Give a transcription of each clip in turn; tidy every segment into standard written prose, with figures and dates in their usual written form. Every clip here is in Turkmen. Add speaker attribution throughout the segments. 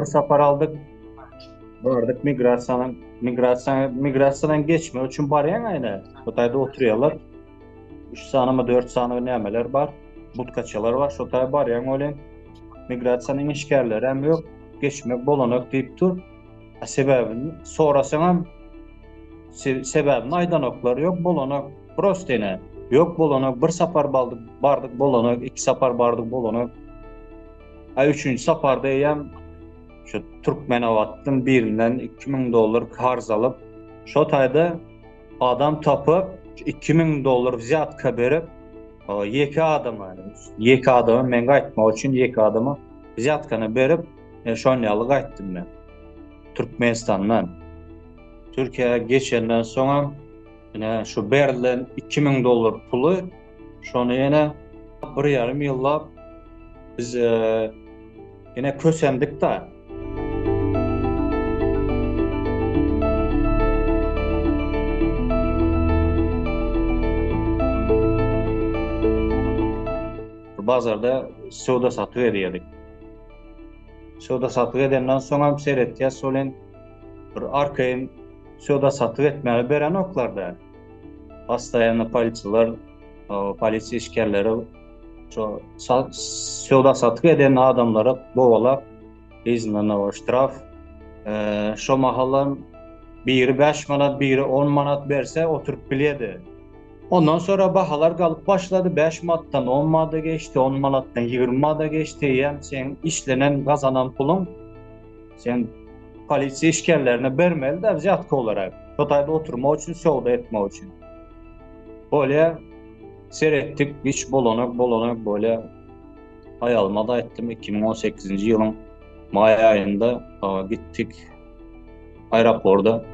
Speaker 1: Bir sapar aldyk. Bardyk migrasiýanyň migrasiýa migrasiýadan geçmek üçin barýaň aýna. Bu taýda oturýarlar. 3 sanymy 4 sany nämeler bar. Butkaçalar bar. Şo taýda barýaň welin migrasiýanyň işgärleri hem ýok. Geçmek bolanok diýip dur. Sebäbini sorasaňam sebäbini aýdanoklar ýok bolanok. Prosta ene ýok bolanok. Bir sapar bardyk, bardyk bolanok, iki sapar bardyk bolanok. A üçünji saparda eýýäm şu Türkmenabatdan birinden 2000 dollar karz alyp, şo taýda adam tapyp 2000 dollar wzýatka berip, ýeke adama, ýeke adama men gaýtmak üçin ýeke adama wzýatkany berip, şon ýaly gaýtdym men. Türkmenistandan. Türkiýä geçenden soňam ine şu berlen 2000 dollar puly şony ýene bir ýarym ýyllap biz ýene kösendik-da. Bazarda söwda-satyk edýärdik. Söwda-satyk edenden soňam seretýäs welin bir arkaýyn söwda-satyk etmäge berenoklar-da. Postoýanno polisiýalar, polisiýa işgärleri şo söwda-satyk eden adamlary kowalap, yzyndan o ştraf. Şo mahalam biri 5 manat, biri 10 manat berse oturyp bilýärdi. Ondan sonra bahalar galyp başlady. 5 manatdan 10 manata geçdi, 10 manatdan 20 manata geçdi. Eýýäm seň işlenen, gazanan puluň sen polisiýa işgärlerine bermeli de wzýatka olarak. Şo taýda oturmak üçin, söwda etmek üçin. Bolýa seretdik, hiç bolanok, bolanok bolýa. Aýalyma da aýtdym, 2018-nji ýylyň maý aýynda gitdik aeroporda.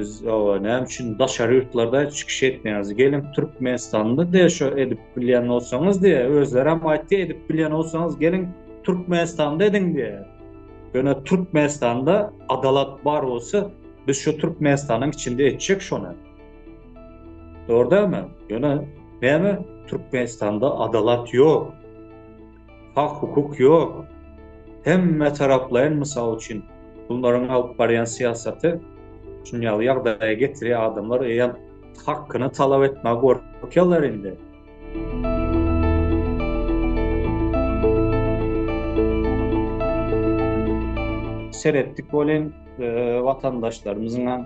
Speaker 1: Biz näme üçin daşary ýurtlarda çykyş etmeýäňiz? Geliň Türkmenistanda diýe şo edip bilýän bolsaňyz diýe, özlerem aýtdy edip bilýän bolsaňyz geliň Türkmenistanda ediň diýe. Ýöne Türkmenistanda adalat bar bolsa biz şu Türkmenistanyň içinde etjek şony. Dogry dälmi? Ýöne näme Türkmenistanda adalat ýok. Hak hukuk ýok. Hemme taraplaýyn mysal üçin bunlaryň alyp barýan syýasaty şuny ýaly ýagdaýa getirýär adamlar eýýäm hakyny talap etmäge gorkýarlar indi. Seretdik welin watandaşlarymyzyň hem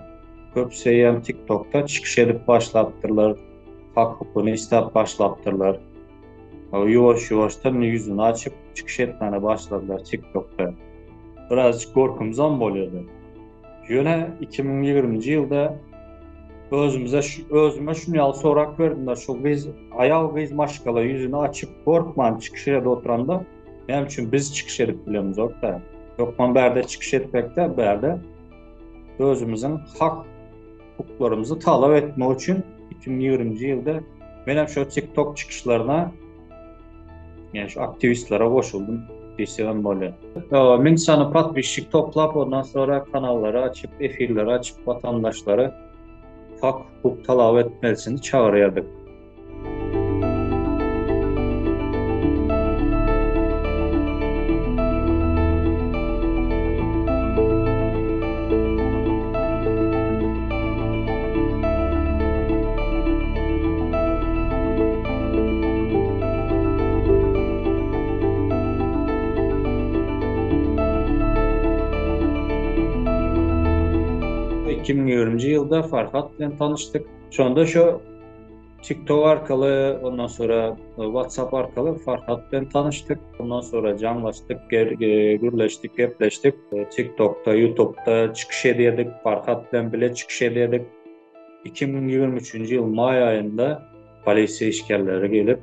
Speaker 1: köpüsi eýýäm TikTokda çykyş edip başlapdyrlar, hak hukugyny isläp başlapdyrlar. Ýuwaş-ýuwaşdan ýüzüni açyp çykyş etmäne başladylar TikTokda. Birazjyk gorkymyzam bolýardy. Ýöne 2020-nji ýylda özümize özüme şuny ýaly sorak berdim-de, şu gyz, aýal gyz maşgala ýüzüni açyp gorkman çykyş edip oturanda, näme üçin biz çykyş edip bilemizok-da? Hökman bärde çykyş etmekde, bärde özümiziň hak hukuklarymyzy talap etmek üçin 2020-nji ýylda men hem şu TikTok çykyşlaryna ýani şu aktiwistlere goşuldym diýsem bolýar. 1000 sany podpisçik toplap, ondan sonra kanallary açyp, efirleri açyp watandaşlara hak hukuk talap etmesini çagyrýardyk. 2020-nji ýylda Farhat bilen tanyşdyk. Şonda şu TikTok arkaly, ondan sonra WhatsApp arkaly Farhat bilen tanyşdyk. Ondan sonra jaňlaşdyk, gürleşdik, gepleşdik. TikTokda, YouTube'da çykyş edýärdik. Farhat bilen bile çykyş edýärdik. 2023-nji ýyl maý aýynda polisiýa işgärleri gelip.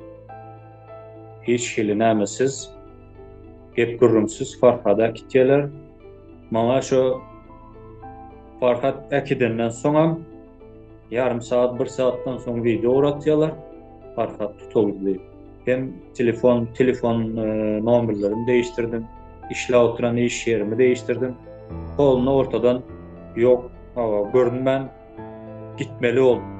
Speaker 1: Hiç hili nämesiz, gep gürrüňsiz Farhady äkitýärler. Maňa şo Farhat äkidenden soňam ýarym sagat, bir sagatdan soň wideo ugratýarlar. Farhat tutuldy diýip. Hem telefon, telefon e, nomerlerimi değiştirdim. Işläp oturan iş ýerimi değiştirdim. Polny ortadan ýok, görünmän gitmeli boldy.